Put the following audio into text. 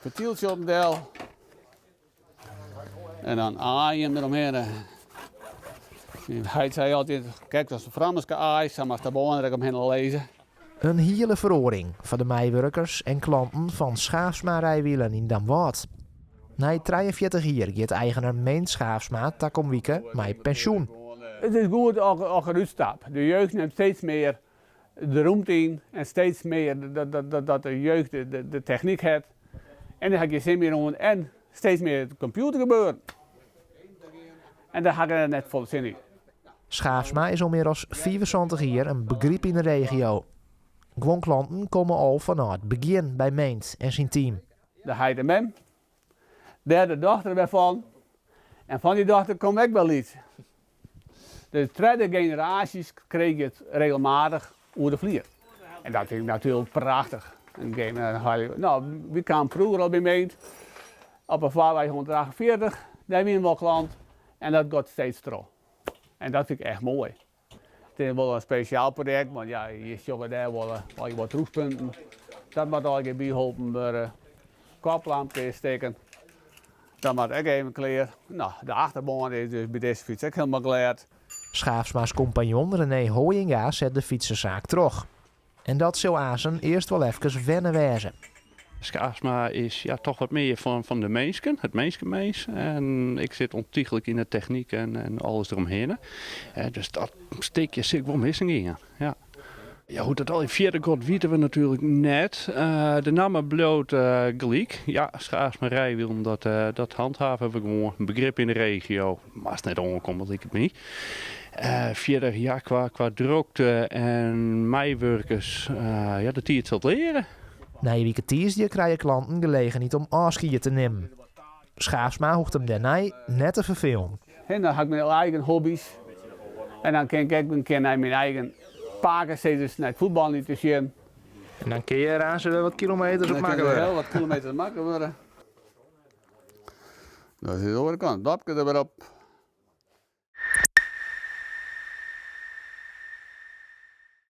Fertieltsje op en del. En dan aaien deromhinne. Myn heit sei altyd, krekt as in Frânske aai, sa moatst de bân der ek omhinne lizze. In hiele feroaring foar de meiwurkers en klanten fan Schaafsma Rijwielen yn Damwâld. Nei 43 jier giet eigener Meent Schaafsma takom wike mei pensjoen. It is goed as ik derút stap. De jeugd nimt steeds mear de rûmte yn en steeds mear dat de jeugd de technyk hat. En dêr ha ik gjin sin mear oan en steeds mear it kompjûter gebeuren. En dêr ha ik net folle sin yn. Schaafsma is al mear as 75 jier in begryp yn de regio. Guon klanten komme al fanôf it begjin by Meent en syn team. De heit en mem, dêr de dochter wer fan en fan dy dochter komt ek wer lyts. De tredde generaasjes krije it regelmatich oer de flier. En dat is natuerlik prachtich. No, wy kamen froeger al by Meent op de Foarwei 148, dêr wiene we al klant en dat giet steeds troch. En dat fyn ik echt moai. It is wol in spesjaal projekt, want ja, je sjogge dêr wol wat roestpunten. Dat moat allegear byholpen wurde. Koplampke is stikken. Dat moat ek even klear. No, de achterbân is dus by dizze fyts ek hielendal glêd. Schaafsma's kompanjon René Hooijenga set de fytsesaak troch. En dat sil aansen earst wol efkes wenne wêze. Schaafsma is ja, toch wat mear fan de minsken, it minskemins. En ik sit ûntychlik yn de technyk en alles deromhinne. Dus dat stikje sil ik wol missen gean. Ja. Ja, hoe't dat al fierder giet, witte we natuerlik net. De namme bliuwt gelyk. Ja, Schaafsma Rijwielen, dat handhaven we gewoan. In begrip yn de regio. Moatst net oankomme, liket my. Fierder, ja, kwa drokte en meiwurkers, ja, de tiid sil it leare. Nije wike tiisdei krije klanten gelegenheid om ôfskied te nimmen. Schaafsma hoecht him dêrnei net te ferfelen. En dan ha ik myn eigen hobby's. En dan kin ik ek in kear nei myn eigen pakesizzers nei it fuotbaljen te sjen. En dan kinne je aanst wer wat kilometers op makke wurde. Dan kinne wat kilometers makke wurde. Dat is de oare kant. Dopke der wer op.